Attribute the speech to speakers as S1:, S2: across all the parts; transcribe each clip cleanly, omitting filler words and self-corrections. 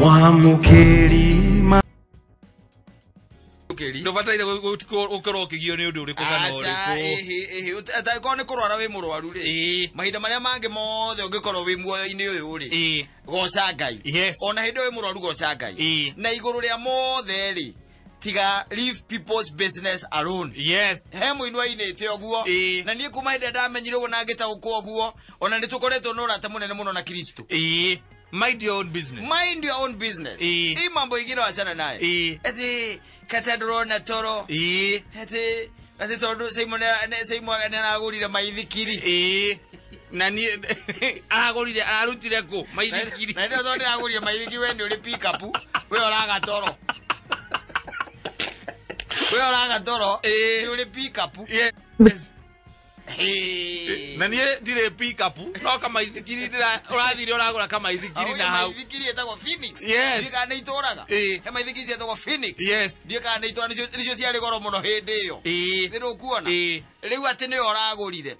S1: Mwamũkĩri ma
S2: Ndũbataire gũkorwo ũkĩgio nĩ ũndũ ũrĩkũ kana
S3: Aca,
S2: ũrĩkũ.
S3: ĩhĩ, ĩhĩ, angĩkorwo nĩ kũrwara wĩ mũrwaru rĩ, mahinda marĩa mangĩ mothe ũngĩkorwo wĩ muoyo-inĩ ũyũ rĩ, goca Ngai. Ona hĩndĩ ĩyo wĩ mũrwaru goca Ngai. Na igũrũ rĩa mothe rĩ, tiga leave people's business alone. He mũini wainĩte ũguo. Na niĩ kuma hĩndĩ ĩrĩa ndamenyire ũguo na ngĩtaũkwo ũguo, ona nĩ tũkoretwo na ũrata mũnene mũno na Kristo.
S2: Mind your own business.
S3: Mind your own business. Hii mambo ingine wachana nayo. Ati kata ndũrona toro. Ati ati tondũ Simon Simon nĩ aragũrire maithikiri.
S2: Na niĩ aragũrire ararutire kũ maithikiri.
S3: Na ndio tondũ ndĩragũrire maithikiri we nĩ ũrĩ pick up, we ũraga toro. We ũraga toro, nĩ ũrĩ pick up.
S2: Yes.
S3: Hey.
S2: Na niĩ ndirĩ pick up no kamaithikiri ũrathire ũragũra kamaithikiri na hau.
S3: Maithikiri ĩtagwo Phoenix.
S2: Yes.
S3: Ndiũĩ kana nĩ itũraga. He maithikiri ciĩtagwo Phoenix.
S2: Yes.
S3: Ndiũĩ kana nĩ itũraga, nĩcio ciarĩ goro mũno hĩndĩ ĩyo. Nĩ ũkuona? Rĩu atĩ nĩyo ũragũrire.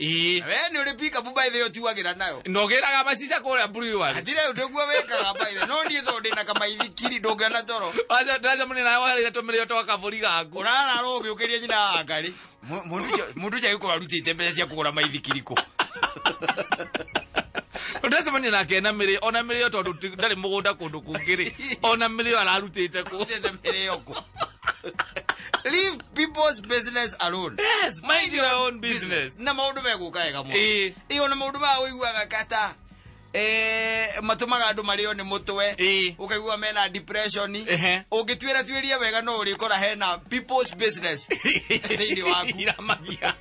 S3: We nĩ ũrĩ pick up by the way ũtuagĩra nayo.
S2: Na ũgĩraga macica kũrĩa brewery.
S3: Hatirĩ ũndũ ũguo wĩkaga by the way. No niĩ tondũ ndĩna kamaithikiri ndũngĩona toro.
S2: Aca ndĩracemania nawe wehereire tũmĩrĩo twa kabũri gaku.
S3: Ũrarara ũgĩũkĩria nyina wa Ngarĩ. Mũndũ ũcio agĩkorwo arutĩte mbeca cia kũgũra maithikiri kũ?
S2: Ndĩracemania nake na mĩrĩo, ona mĩrĩo tondũ ndarĩ mũgũnda kũndũ kũngĩ rĩ, ona mĩrĩo ararutĩte kũ?
S3: Arutĩte mĩrĩo kũ? Leave people's business alone.
S2: Yes, mind your own business.
S3: Na maũndũ megũka wega mũno. Ĩ, ona maũndũ maya ũiguaga kata, matũmaga andũ marĩo nĩ mũtwe. Ũkaigua mena depression. Ũngĩtuĩra tuĩria wega no ũrĩkora hena people's business thĩinĩ waku.
S2: Iramagia.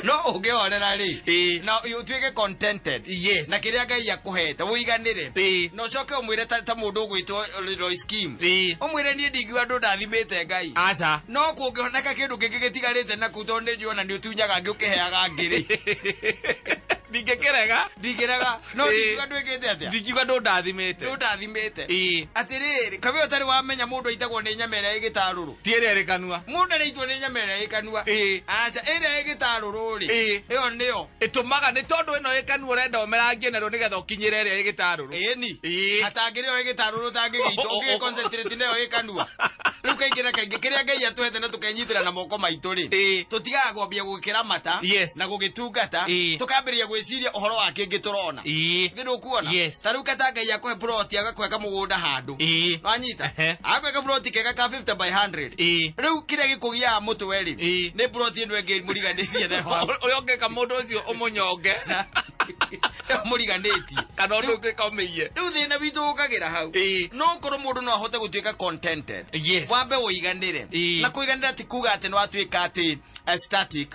S3: No ũngĩhorera rĩ, na ũtuĩke contented.
S2: Yes.
S3: Na kĩrĩa Ngai akũhete ũiganĩre. Na ũcoke ũmwĩre ta mũndũ ũgwĩtwo Royce Kim. Ũmwĩre niĩ ndingiuga ndũndathimĩte Ngai.
S2: Aca.
S3: No kũngĩoneka kĩndũ kĩngĩ gĩtigarĩte na kũu tondũ nĩ njũĩ ona nĩ ũtunyaga angĩ ũkĩheaga angĩ rĩ.
S2: Ndingĩkĩrega.
S3: Ndingĩrega. No ndingiuga ndwĩkĩte atĩa?
S2: Ndingiuga ndũndathimĩte.
S3: Ndũndathimĩte. Atĩrĩrĩ, kabe ũtarĩ wamenya mũndũ aitagwo nĩ nyama ĩrĩa ĩ gĩtarũrũ.
S2: Ti ĩrĩa ĩrĩ kanua.
S3: Mũndũ araitwo nĩ nyama ĩrĩa ĩ kanua. Aca, ĩrĩa ĩ gĩtarũrũ rĩ, ĩyo nĩyo.
S2: Ĩtũmaga nĩ tondũ ĩno ĩ kanua ũrenda ũmerangie narĩo nĩgetha ũkinyĩre ĩrĩa ĩ gĩtarũrũ.
S3: Ĩni. Hatangĩrĩ ĩyo ĩ gĩtarũrũ ũtangĩgĩitwo, ũngĩ concentrate nayo ĩ kanua. Rĩu kaingĩ na kaingĩ kĩrĩa Ngai atũhete na tũkenyitĩra na moko maitũ rĩ, tũtigaga kwambia gũkĩramata na gũgĩtungata, tũkambĩrĩria gwĩciria ũhoro wa kĩngĩ tũrona. Nĩ ndũkuona?
S2: Yes.
S3: Ta rĩu kata Ngai akũhe plot, agakũhe kamũgũnda handũ. Wanyita? Agakũhe kaploti kega ka 50 by 100. Rĩu kĩrĩa gĩkũgiaga mũtwe rĩ, nĩ plot ĩno ĩngĩ mũriganĩtie nayo hau.
S2: Ũrĩa ũngĩka mũndũ ũcio ũmũnyonge.
S3: Mũriganĩtie.
S2: Kana ũrĩa ũngĩka ũmĩiye.
S3: Rĩu thĩna witũ ũkagĩra hau. No korwo mũndũ no ahote gũtuĩka contented.
S2: Yes.
S3: Wambe ũiganĩre. Na kũiganĩra ti kuga atĩ nĩ watuĩka atĩ static.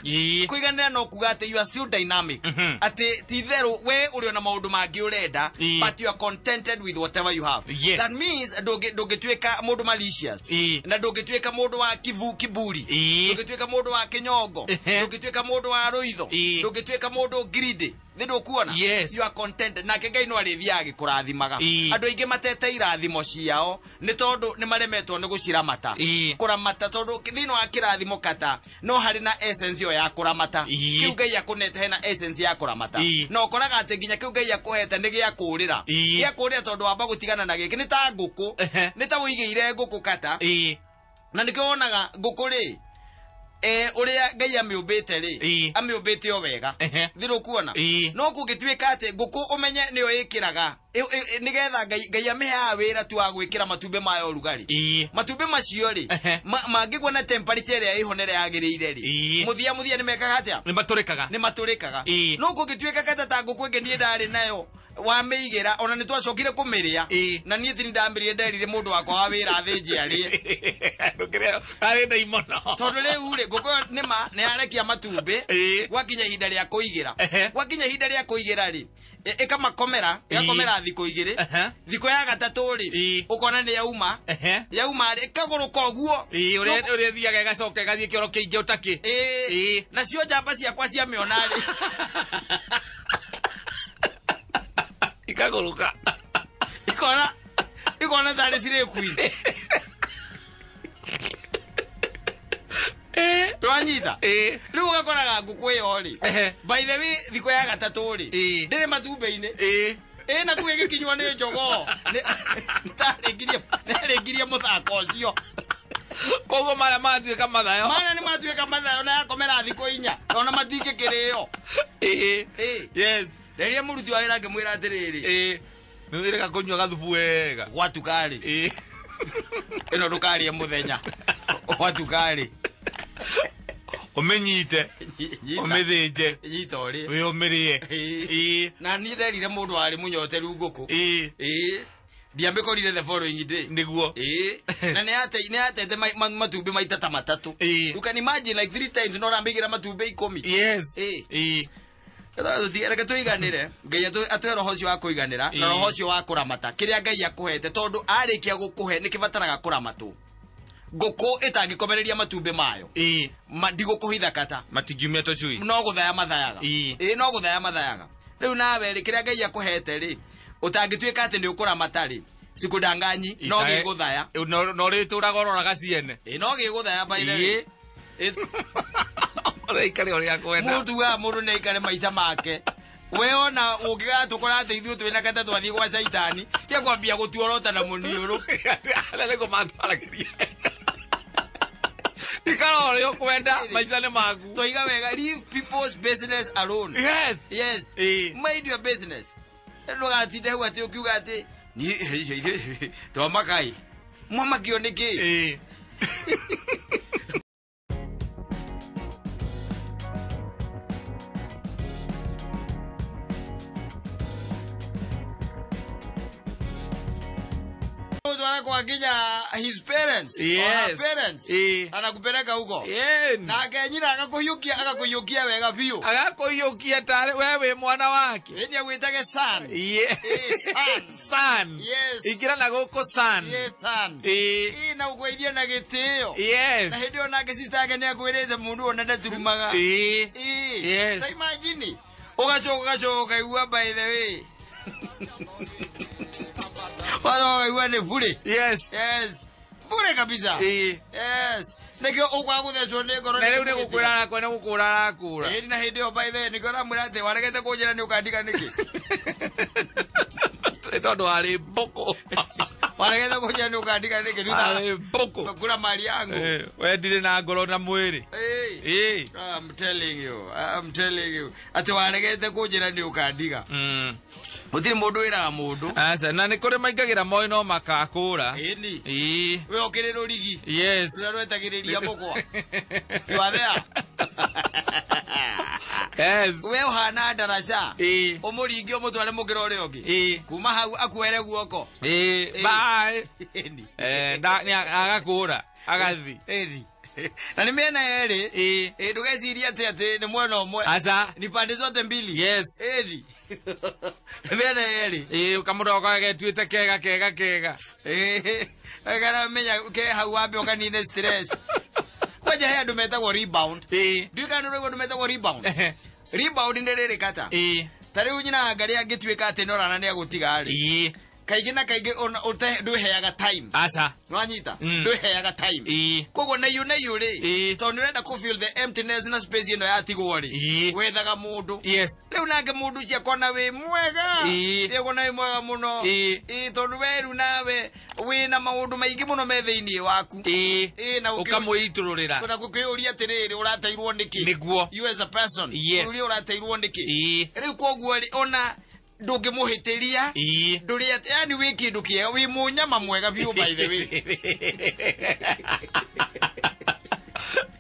S3: Kũiganĩra no kuga atĩ you are still dynamic. Atĩ ti itherũ we ũrĩ ona maũndũ mangĩ ũrenda, but you are contented with whatever you have.
S2: Yes.
S3: That means ndũngĩtuĩka mũndũ malicious. Na ndũngĩtuĩka mũndũ wa kiburi. Ndũngĩtuĩka mũndũ wa kĩnyongo. Ndũngĩtuĩka mũndũ wa rũitho. Ndũngĩtuĩka mũndũ greedy. Nĩ ndũkuona?
S2: Yes.
S3: You are contented. Nake Ngai no arĩthiaga agĩkũrathimaga. Andũ aingĩ matete irathimo ciao nĩ tondũ nĩ maremetwo nĩ gũciramata. Kũramata tondũ thĩinĩ wa kĩrathimo kata no harĩ na essence ĩyo ya kũramata. Kĩu Ngai akũnete hena essence ya kũramata. Na ũkoraga atĩ nginya kĩu Ngai akũhete nĩ gĩa kũũrĩra. Gĩa kũũrĩra tondũ wamba gũtigana na gĩkĩ. Nĩ ta ngũkũ. Nĩ ta wĩigĩire ngũkũ kata. Na nĩkĩo wonaga ngũkũ rĩ, ũrĩa Ngai amĩũmbĩte rĩ, amĩũmbĩte o wega. Thirũ kuona? No kũngĩtuĩka atĩ ngũkũ ũmenye nĩyo ĩkĩraga, nĩgetha Ngai amĩheaga wĩra tu wa gwĩkĩra matumbĩ mayo ũrugarĩ. Matumbĩ macio rĩ, mangĩgwa na temperature ĩrĩa ĩho na ĩrĩa yagĩrĩire rĩ, mũthia mũthia nĩ mekaga atĩa?
S2: Nĩ matũrĩkaga.
S3: Nĩ matũrĩkaga. No kũngĩtuĩka kata ta ngũkũ ĩngĩ niĩ ndarĩ nayo, wamĩigĩra, ona nĩ twacokire kũmĩrĩa. Na niĩ ti ndamĩrĩire, nderire mũndũ wakwa wa wĩra athĩnje arĩe.
S2: Ndũkĩrĩa, arĩ ndaimono.
S3: Tondũ rĩu rĩ, ngũkũ ĩyo nĩ ma, nĩ yarekia matumbĩ, gwakinya ihinda rĩa kũigĩra. Gwakinya ihinda rĩa kũigĩra rĩ, ĩkamakomera, ĩgakomera thikũ igĩrĩ. Thikũ ya gatatũ rĩ, ũkona nĩ yauma. Yauma rĩ, ĩkagũrũka ũguo.
S2: Ũrĩa ĩthiaga ĩgacoka ĩgathiĩ kĩoro kĩingĩ ũtakĩ.
S3: Nacio njamba ciakwa ciamĩona rĩ.
S2: Ikagũrũka.
S3: Ikona tarĩ cirĩ queen. Twanyita? Rĩu ũgakoraga ngũkũ ĩyo rĩ. By the way, thikũ ya gatatũ rĩ, ndĩrĩ matumbĩ-inĩ. Ĩ na kuu ĩgĩkinywo nĩ njogoo. Nĩtarĩkirie mũthako ũcio.
S2: Koguo marĩa matuĩka mathayo.
S3: Mana nĩ matuĩka mathayo na yakomera thikũ 4. Ona matingĩkĩrĩo.
S2: Ĩ. Yes.
S3: Rĩrĩa mũruti wa wĩra ngĩmwĩra atĩrĩrĩ.
S2: Ĩ. Nĩ kũnyua gathubu wega.
S3: Gwatuka-rĩ.
S2: Ĩ.
S3: Ĩno ndũkarĩe mũthenya. Gwatuka-rĩ.
S2: Ũmĩnyite. Ũmĩthĩnje.
S3: Nyita ũrĩe.
S2: Wĩ ũmĩrĩe. Ĩ.
S3: Na niĩ nderire mũndũ warĩ mũnyoteru ngũkũ.
S2: Ĩ.
S3: Ĩ. Ndiamĩkorire the following day.
S2: Nĩguo.
S3: Ĩ. Na nĩ yatete matumbĩ maita ta matatũ.
S2: Ĩ.
S3: You can imagine like 3 times no ũramĩigĩra matumbĩ 10.
S2: Yes.
S3: Ĩ.
S2: Ĩ.
S3: Reke tũiganĩre. Ngai atũhe roho ũcio wa kũiganĩra na roho ũcio wa kũramata kĩrĩa Ngai akũhete, tondũ arĩkia gũkũhe nĩ kĩbataraga kũramatwo. Ngũkũ ĩtangĩkomereria matumbĩ mayo
S2: Ĩ.
S3: ndigũkũhitha kata.
S2: Matingiumia tũcui.
S3: No gũthaya mathayaga.
S2: Ĩ.
S3: Ĩ, no gũthaya mathayaga. Rĩu nawe rĩ, kĩrĩa Ngai akũhete rĩ, ũtangĩtuĩka atĩ nĩ ũkũramata rĩ, sikudanganyi, no gĩgũthaya.
S2: No rĩtũraga ũroraga ciene.
S3: Ĩ, no gĩgũthaya by the way.
S2: Ĩ. Ũraikare ũrĩa kwenda.
S3: Mũndũ tugaga mũndũ nĩ aikare maica make. We ona ũngĩgatũkora atĩ ithuĩ twĩna kata twathiĩ gwa caitani, tia kwambia gũtuorota na mũniũrũ.
S2: Arĩa nĩguo matwaragĩria. Ikara ũrĩa ũkwenda, maica nĩ maku.
S3: Twaiga wega, leave people's business alone.
S2: Yes.
S3: Yes.
S2: Ĩ.
S3: Mind your business. Ndũgatinde hau atĩ ũkiuga atĩ niĩ twamakai. Mwamakio nĩkĩ?
S2: Ĩ.
S3: Utwara kwa nginya his parents or her
S2: Yes.
S3: parents.
S2: Ĩ.
S3: Anakupeleka huko.
S2: Ĩ.
S3: Nake nyina agakũhiũkia wega biũ.
S2: Agakũhiũkia tarĩ we wĩ mwana wake.
S3: Ĩni agwĩtage son.
S2: Ĩ.
S3: Ĩ, son.
S2: Son.
S3: Yes.
S2: Ingĩra na gũkũ son.
S3: Yes, son.
S2: Ĩ.
S3: Ĩ, na ũkũithia na gĩtĩo.
S2: Yes.
S3: Na hĩndĩ ĩyo nake sister yake nĩ akwĩrĩte mũndũ ona ndaturumaga.
S2: Ĩ.
S3: Ĩ.
S2: Yes.
S3: Ta imagine. Ũgacoka ũkaigua by the way. Ũgacoka ũkaigua nĩ bure.
S2: Yes.
S3: Yes. Bure kabisa.
S2: Ĩ.
S3: Yes. Nĩkĩo ũkwaga gũthecwo nĩ ngoro.
S2: Na rĩu nĩ gũkwĩra arakwa nĩ gũkũra arakũra.
S3: Ĩni na hĩndĩ ĩyo by the way nĩkĩo ũramwĩra atĩ waregete kũnjĩra nĩ ũkandiga nĩkĩ?
S2: Nĩ tondũ warĩ mbũkũ.
S3: Waregete kũnjĩra nĩ ũkandiga nĩkĩ thutha
S2: Warĩ mbũkũ.
S3: kura mali yangu.
S2: Ĩ, we ndirĩ na ngoro na mwĩrĩ.
S3: Ĩ.
S2: Ĩ.
S3: I'm telling you, I'm telling you. Atĩ waregete kũnjĩra nĩ ũkandiga. Gũtirĩ mũndũ wĩraga mũndũ.
S2: Aca, na nĩ kũrĩ maingagĩra moĩ no makakũra.
S3: Ĩni.
S2: Ĩ.
S3: We ũkĩrĩ rũrigi.
S2: Yes.
S3: Rũrĩa rwetagĩrĩria mũkwa. You are there.
S2: Yes.
S3: We ũhana ndaraca.
S2: Ĩ.
S3: Ũmũringie ũmũtware mũkĩra ũrĩa ũngĩ.
S2: Ĩ.
S3: Kuma hau akuere guoko.
S2: Ĩ.
S3: Ĩ.
S2: Bye.
S3: Ĩni.
S2: Nĩ agakũra. Agathi.
S3: Ĩni. Na nĩ mĩena yerĩ.
S2: Ĩ.
S3: Ĩ, ndũgecirie atĩ nĩ mwena ũmwe.
S2: Aca.
S3: Ni pande zote mbili.
S2: Yes.
S3: Ĩni. Nĩ mĩena yerĩ.
S2: Ĩ, kamũndũ getuĩte kega kega kega.
S3: Ĩ, kana menya ke hau wambe ũkanine stress. Kwanja he andũ metagwo rebound.
S2: Ĩ.
S3: Ndiũĩ kana nĩ ũraigua andũ metagwo rebound. Rebound nĩ rĩrĩ kata.
S2: Ĩ.
S3: Ta rĩu nyina ngarĩ angĩtuĩka atĩ norana nĩ agũtiga rĩ.
S2: Ĩ.
S3: Kaingĩ na kaingĩ ndwĩheaga time.
S2: Aca.
S3: Nĩwanyita? Ndwĩheaga time.
S2: Ĩ.
S3: Koguo na iũ na iũ rĩ.
S2: Ĩ.
S3: Tondũ nĩ ũrenda kũ feel the emptiness na space ĩno yatigwo rĩ.
S2: Ĩ.
S3: Wethaga mũndũ.
S2: Yes.
S3: Rĩu nake mũndũ ũcio akona wĩ mwega.
S2: Ĩ.
S3: Ĩ, akona wĩ mwega mũno.
S2: Ĩ.
S3: Ĩ, tondũ we rĩu nawe wĩna maũndũ maingĩ mũno me thĩinĩ waku.
S2: Ĩ.
S3: Ĩ, na
S2: Ũkamwĩitũrũrĩra.
S3: na gũkĩũria atĩrĩrĩ, ũrateirwo nĩkĩ?
S2: Nĩguo.
S3: You as a person.
S2: Yes.
S3: Ũrĩa ũrateirwo nĩkĩ?
S2: Ĩ.
S3: Rĩu koguo rĩ, ona ndũngĩmũhĩtĩria.
S2: Ĩ.
S3: Ndũrĩ atĩ, yani wĩ kĩndũ kĩega, wĩ mũnyama mwega biũ by the way.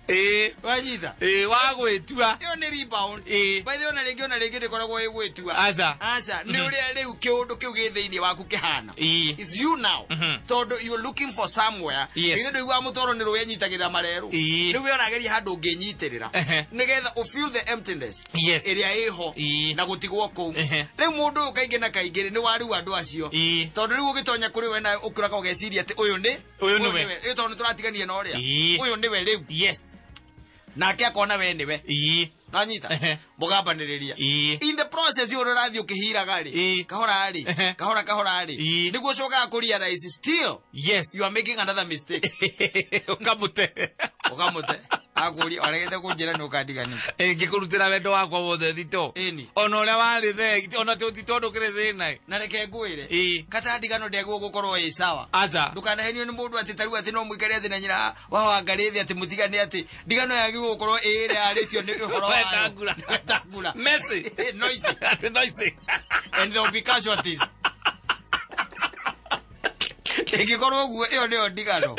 S2: Ĩ.
S3: Wanyita?
S2: Ĩ, wa gwĩtua.
S3: Ĩyo nĩ rebound.
S2: Ĩ.
S3: By the way, ona rĩngĩ ndĩkoragwo ĩ gwĩtua.
S2: Aca.
S3: Aca, nĩ ũrĩa rĩu kĩũndũ kĩu gĩ thĩinĩ waku kĩhana.
S2: Ĩ.
S3: It's you now. Tondũ you're looking for somewhere.
S2: Yes.
S3: Ithuĩ ndũiguaga mũtoro nĩ rũĩ anyitagĩrĩra mareru.
S2: Ĩ.
S3: Rĩu we ũrageria handũ ũngĩnyitĩrĩra.
S2: Ehe.
S3: Nĩgetha ũ feel the emptiness.
S2: Yes.
S3: Ĩrĩa ĩho.
S2: Ĩ.
S3: Na gũtigwo kũu.
S2: Ehe.
S3: Rĩu mũndũ ũyũ kaingĩ na kaingĩ rĩ, nĩ warĩu andũ acio.
S2: Ĩ.
S3: Tondũ rĩu ũgĩtonya kũrĩ we nawe ũkĩraga ũgeciria atĩ ũyũ nĩ
S2: Ũyũ nĩwe.
S3: Ĩ, tondũ nĩtũratigania na ũrĩa.
S2: Ĩ.
S3: Ũyũ nĩwe rĩu.
S2: Yes.
S3: Nake akona we nĩwe.
S2: Ĩ.
S3: Nanyita?
S2: Ehe.
S3: Mũgambanĩrĩria.
S2: Ĩ.
S3: In the process ũrĩa ũrathiĩ ũkĩhiraga rĩ,
S2: Ĩ.
S3: kahora rĩ,
S2: Ehe.
S3: kahora kahora rĩ,
S2: Ĩ.
S3: nĩguo ũcokaga kũ realize still
S2: Yes.
S3: you are making another mistake.
S2: Ũkamũte.
S3: Ũkamũte. Agũri oregete kũnjĩra nĩ ũkandiganĩria.
S2: Ngĩkũrutĩra wendo wakwa wothe thito. Ona ũrĩa warĩ thegi ona ti tondũ kĩrĩ thĩna.
S3: Na reke ngwĩre. Kata ndigano ndĩagwo gũkorwo ĩ sawa.
S2: Aca.
S3: Ndũkanahenio nĩ mũndũ atĩ tarĩu atĩ no mũikare thĩ na nyina wa Wangarĩ thĩ atĩ mũtigane atĩ ndigano yagĩrĩirwo gũkorwo ĩ ĩrĩa yarĩtio nĩ ũhoro wayo.
S2: Wetangura.
S3: Wetangura.
S2: Messi.
S3: Noisy.
S2: Noisy.
S3: And there will be casualties. Ĩngĩkorwo ũguo ĩyo nĩyo ndigano.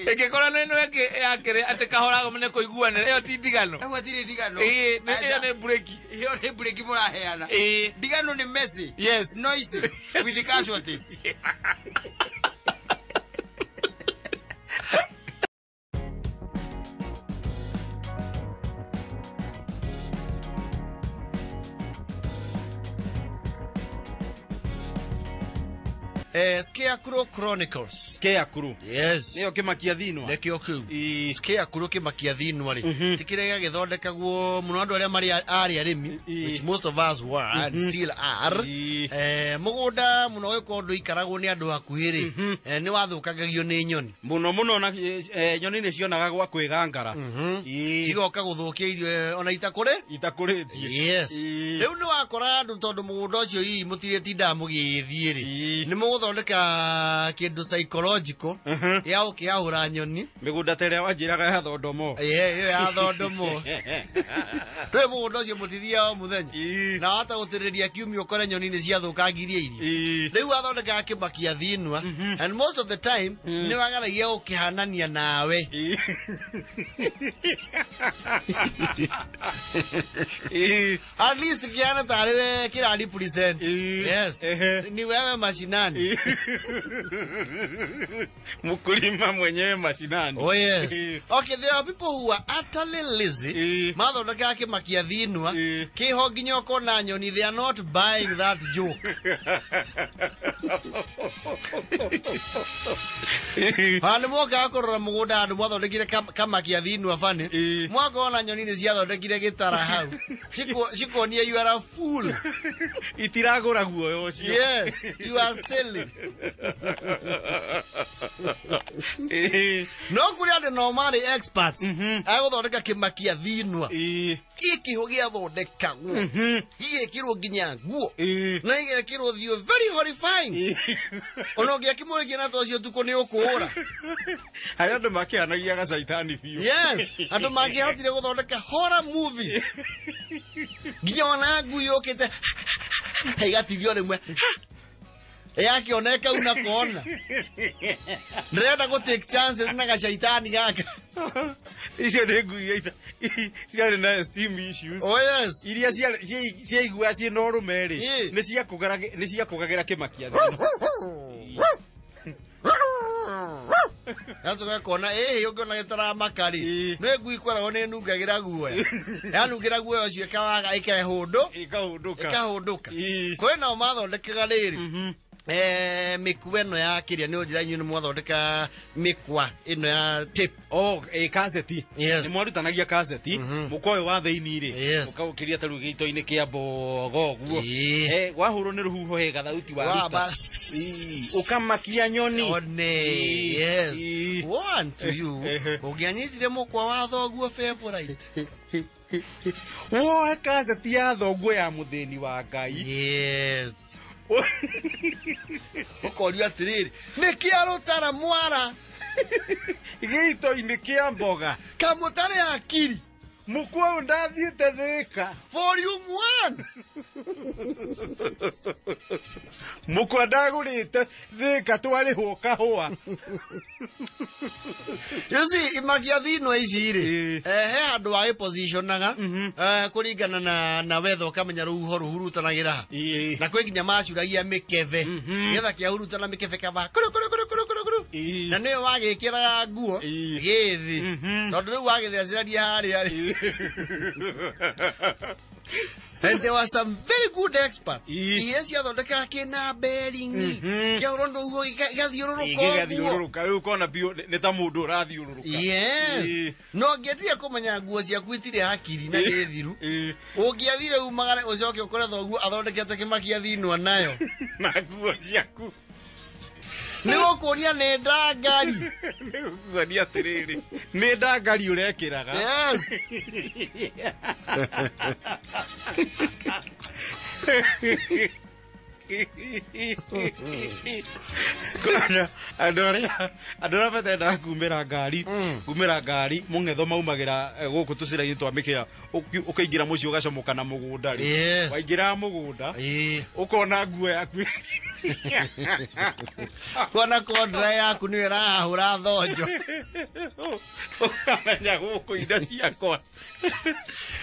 S2: Ĩngĩkorwo nĩ ĩno ĩngĩ yakĩrĩ atĩ kahora nĩ kũiguanĩra ĩyo ti ndigano.
S3: Ĩyo ti ndigano.
S2: Ĩyo nĩ breki.
S3: Ĩyo nĩ breki mũraheana. Ndigano nĩ messy.
S2: Yes.
S3: Noisy with the casualties.
S1: Scarecrow Chronicles.
S4: Scarecrow.
S1: Yes.
S4: Nĩyo kĩmakia thinwa.
S1: Nĩkĩo kĩu. Scarecrow kĩmakia thinwa rĩ. Ti kĩrĩa gĩathondekagwo mũno andũ arĩa marĩ arĩ arĩmi, which most of us were and still are. Mũgũnda mũno ũgĩkorwo ndũikaragwo nĩ andũ hakuhĩ rĩ, nĩ wathũkangagio nĩ nyoni.
S4: Mũno mũno na nyoni nĩ cionaga gwa kwĩgangara.
S1: Cigoka gũthũkia irio ona itakũrĩ?
S4: Itakũrĩtie.
S1: Yes. Rĩu nĩ wakora andũ tondũ mũgũnda ũcio hihi mũtirĩtindaga mũgĩthiĩ rĩ. Nĩ mũgũthondeka kĩndũ psychological ya ũkĩahũra nyoni.
S4: Mĩgũnda ta ĩrĩa wanjĩraga ya thondomo.
S1: Ĩyo ya thondomo. Rĩu mũgũnda ũcio mũtithiaga o mũthenya. Na wahota gũtĩrĩria kiumia ũkore nyoni nĩ ciathũkangirie irio. Rĩu wathondekaga kĩmakia thinwa and most of the time nĩ wageragia gũkĩhanania nawe. At least kĩhana tarĩ we kĩra represent. Yes. Ni wewe mashinani.
S4: Mkulima mwenyewe mashinani.
S1: Oh yes. Okay, there are people who are utterly lazy. Mathondekaga kĩmakia thinwa kĩho nginya ũkona nyoni, they are not buying that joke. Handũ mokaga kũrora mũgũnda handũ mwathondekire kamakia thinwa bani. Mwakona nyoni nĩ ciathondekire gĩtara hau. Cikonia you are a fool.
S4: Itiragũra guoya ũcio.
S1: Yes, you are silly. No kũrĩ andũ no marĩ experts agũthondeka kĩmakia thinwa. Ikĩho gĩathondekagwo gĩgekĩrwo nginya nguo na igekĩrwo thiũ very horrifying. Ona ũngĩakĩmũrĩkia na tocio ũtukũ nĩ ũkũũra.
S4: Harĩ andũ makĩhanagia gacaitani biũ.
S1: Yes, andũ mangĩahotire gũthondeka horror movies nginya ona ngui yũkĩte ĩgatigio rĩmwe yakĩoneka una kona. Ndĩrenda gũ take chances na gacaitani gaka.
S4: Icio nĩ ngui ciarĩ na esteem issues.
S1: Oh yes.
S4: Iria ciaigua ciĩna ũrũme rĩ, nĩ ciakũgagĩra kĩmakia thinwa.
S1: Yatuka kona ũngĩona gĩtaramaka rĩ, nĩ ngui kweragwo nĩ ĩnungagĩra guoya. Yanungĩra guoya ũcio ĩkawaga ĩkehũndũ. Ĩkahũndũka. Kwĩ nao mathondekaga rĩrĩ. Mĩkua ĩno ya kĩrĩa nĩ ũnjĩra inyuĩ nĩ mwathondeka mĩkwa ĩno ya tape.
S4: Oh, kaseti.
S1: Yes.
S4: Nĩ mwarutanagia kaseti, mũkwa ũyũ wa thĩinĩ rĩ,
S1: Yes.
S4: mũkaũkĩria ta rĩu gĩito-inĩ kĩa mbogo ũguo. Wahũrwo nĩ rũhuho he gathauti waruta. Ũkamakia nyoni.
S1: One. Yes. One to you. Ũngĩanyitire mũkwa wa thoguo favorite.
S4: Woe kaseti ya thoguo ya mũthĩni wa Ngai.
S1: Yes. Ũkorio atĩrĩrĩ, nĩkĩ arũtara mwara
S4: gĩito-inĩ kĩa mboga
S1: kamũtarĩ akiri
S4: mũkwa ũyũ ndathiĩte Thĩka
S1: volume 1.
S4: Mũkwa ndagũrĩte Thĩka twarĩhwo kahũa.
S1: You see, imakia thinwa ici rĩ, he handũ wagĩpositionaga kũringana na weather ũkamenya rũhuho rũhurutanagĩra ha. Na kwĩ nginya macuragia mĩkebe nĩgetha kĩahurutana mĩkebe kaba kuru kuru kuru kuru kuru kuru. Na nĩyo wagĩkĩraga nguo gĩthĩ tondũ rĩu wagĩtheceraria harĩa rĩ. And there were some very good experts. Iria ciathondekaga kĩna bearing kĩahũrwo nĩ rũhuho gĩgathiũrũrũka ũguo.
S4: Gĩgathiũrũrũka rĩu ũkona biũ nĩ ta mũndũ ũrathiũrũrũka.
S1: Yes. No ũngĩendire kũmenya nguo ciaku itirĩ hakiri na nĩ thiru, ũngĩathire umagare ũcoke ũkore thoguo athondekete kĩmakia thinwa nayo.
S4: Na nguo ciaku.
S1: Nĩ gũkuonia nĩ ndangari.
S4: Nĩ gũkuonia atĩrĩrĩ, nĩ ndangari ũrekĩraga.
S1: Yes.
S4: Andũ arĩa matendaga kumĩra ngari mũng'etho maumagĩra gũkũ tũcĩra-inĩ twa mĩkĩra, ũkaingĩra mũciĩ ũgacomoka na mũgũnda rĩ, waingĩra mũgũnda ũkona nguo yaku,
S1: kuona kondra yaku nĩyo ĩrahũra thonjo,
S4: ũkamenya gũkũ indo ciakwa.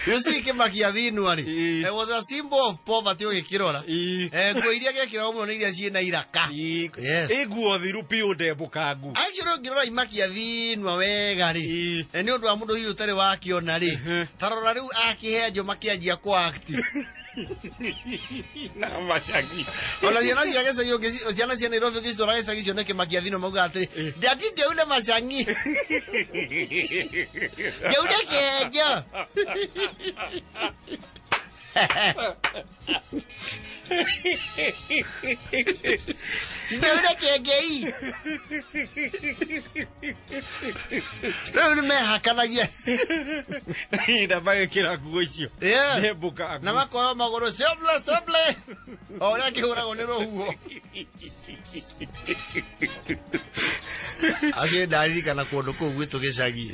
S1: You see, Kĩmakia Thinwa rĩ, it was a symbol of poverty ũgĩkĩrora. Nguo iria gĩekĩragwo mũno nĩ iria ciĩna iraka. Yes.
S4: Ĩ nguo thiru biũ ndembũkangu.
S1: Actually ũngĩrora Imakia Thinwa wega rĩ, nĩ ũndũ wa mũndũ hihi ũtarĩ wakĩona rĩ, ta rora rĩu akĩhenjo makĩanjia kũ act.
S4: Na macangi.
S1: Ona ciana cia gĩcagi, ciana cia Nairobi ũngĩcitwara gĩcagi cione Kĩmakia Thinwa maugaga atĩrĩ, ndati ndeune macangi. Ndeune kĩhenjo. Ndeune kĩengei. Rĩu nĩ mehakanagia.
S4: Na magĩkĩra nguo icio.
S1: Na makoya magũrũ seble seble. O ũrĩa kĩhũragwo nĩ rũhuho. Acio ndaririkana kũndũ kũu gwitũ gĩcagi.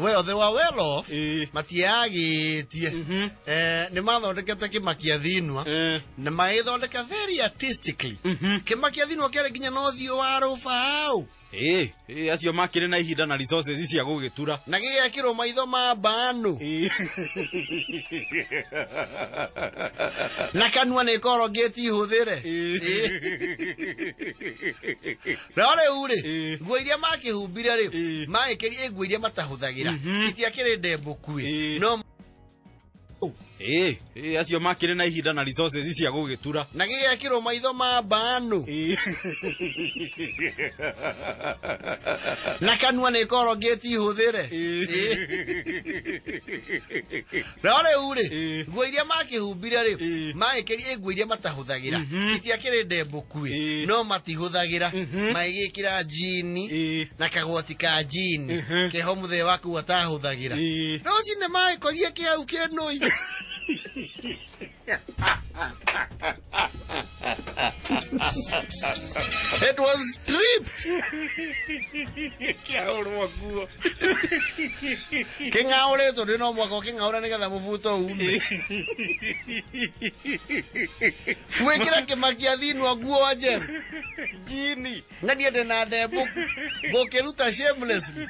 S1: Well, they were well off. Matiagĩtie. Nĩ mathondekete Kĩmakia Thinwa na magĩthondeka very artistically. Kĩmakia Thinwa kĩarĩ nginya na ũthiũ wa rũbaũ.
S4: Acio makĩrĩ na ihinda na resources cia gũgĩtura.
S1: Na gĩgekĩrwo maitho ma mbanu. Na kanua nĩ korongĩti hũthĩre. No rĩu rĩ, nguo iria makĩhumbire rĩ, magĩkĩria nguo iria matahũthagĩra. Citiakĩrĩ ndembũku. No
S4: acio makĩrĩ na ihinda na resources cia gũgĩtura.
S1: Na gĩgekĩrwo maitho ma mbanu. Na kanua nĩ korongĩti hũthĩre. No rĩu rĩ, nguo iria makĩhumbire rĩ, magĩkĩria nguo iria matahũthagĩra. Citiakĩrĩ ndembũku. No matihũthagĩra. Magĩgĩkĩra jini na kagoti ka jini keho mũthee waku atahũthagĩra. No cine magĩkorie kĩhau kĩnũi. It was stripped.
S4: Kĩahũrwo nguo.
S1: Kĩng'aũrĩtwo ndĩ no mwaka ũkĩng'aũra nĩgetha mũbuto ume. Mwĩkĩre Kĩmakia Thinwa nguo njerũ.
S4: Jini.
S1: Na niĩ ndĩ na ndembũku. Ngũkĩruta shamelessly.